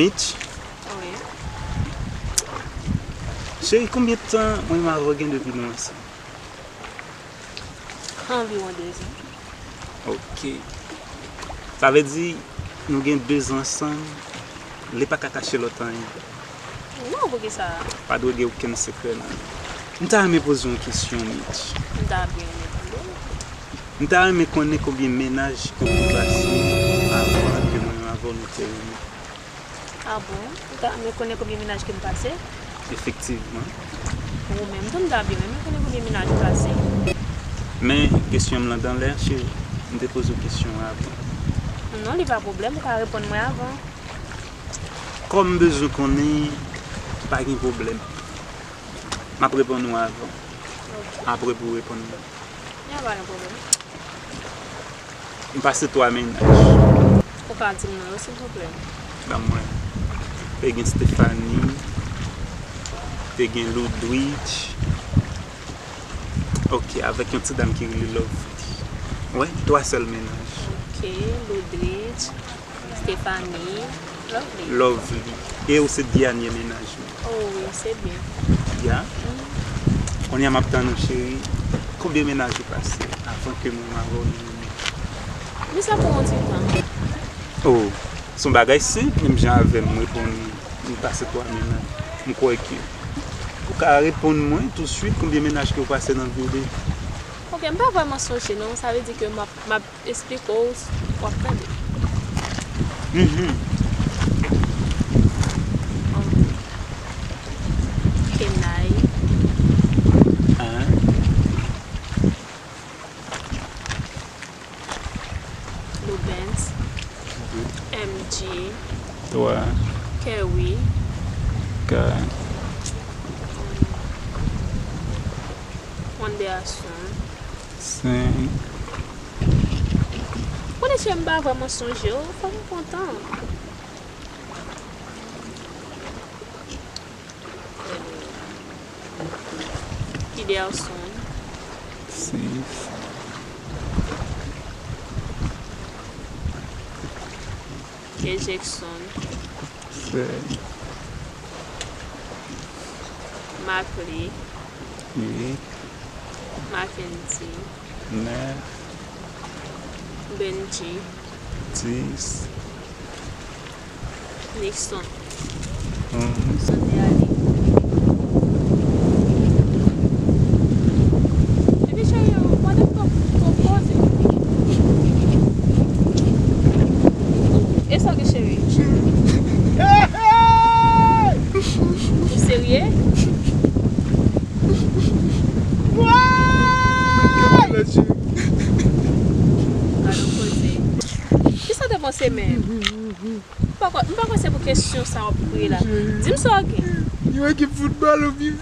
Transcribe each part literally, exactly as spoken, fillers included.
Mitch? Wi. Cheri, konbyen tan mwen menm avè w gen depi nou ansanm? Anviwon dezan. Ok. Sa vle di, nou gen dezan ansanm, li pa ka kache lòt anyen. Non, poukisa? Pa dwe gen okenn sekrè nan li. M ta renmen poze w yon kesyon, Mitch. M ta byen renmen tande w. M ta renmen konnen konbyen mennaj ke w te pase avan ke mwen menm avè w nou te renmen. Ah bon? Ou ta renmen konnen konbyen mennaj ke m pase? Efektivman. Ou menm tou, m ta byen renmen konnen konbyen mennaj ou pase. Men, kesyon m lan dan lè, cheri. M te poze w kesyon an avan. Non, li pa pwoblèm, ou ka reponn mwen avan. Kòm m bezwen konnen, pa gen pwoblèm. M ap reponn ou avan. Ok. Apre pou w reponn mwen. Ya, pa gen pwoblèm. M pase twa mennaj. Ou ka di m non yo, silvouplè? Ban mwen. Te gen Stephanie, te gen Ludwig. Ok, avèk yon ti dam ki rele Lovely. Wè, twa sèl mennaj. Ok, Ludwig, Stephanie, Lovely. Lovely. E ou se dènye mennaj mwen. Oh wi, se byen. Ya? Kounye a m ap tann ou, cheri. Konbyen mennaj ou pase avan ke mwen avè w nou renmen? Men sa pran yon ti tan. Oh, se yon bagay senp, menm jan avè m, m reponn ou, m pase twa mennaj. M kwè ke ou ka reponn mwen tousuit konbyen mennaj ke w pase nan vi w deja. Ok, m pa vrèman sonje non, sa vle di ke m ap, m ap esplike w, w ap tande. Mhm. Kenay. An. Loubens. De. M J. Twa. Kerry. Kat. Wanderson. Senk. Konnen cheri m pa vrèman sonje w, fò m kontan. Piderson. Sis. Ejeckson. Sèt. Mackley. Uit. Mackendy. Nèf. Benji. Dis. Nixon. Onz. Nixon te ale. Epi cheri, ou pa t ap pran poze. E sa ke cheri? Ou serye? Gade yon koze. Kisa w te panse menm? M pa kwè, m pa kwè se pou kesyon sa w ap ri la. Di m sa w gen. Yon ekip foutbòl oubyen?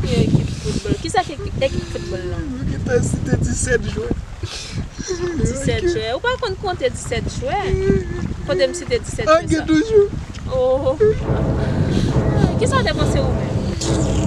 Yon ekip foutbòl. Kisa ki ekip foutbòl lan? Ou gentan site disèt jwè. Disèt jwè. Ou pa konn konte disèt jwè? Kote m site disèt jwè sa? An gen toujou. Oh. Kisa w te panse ou menm?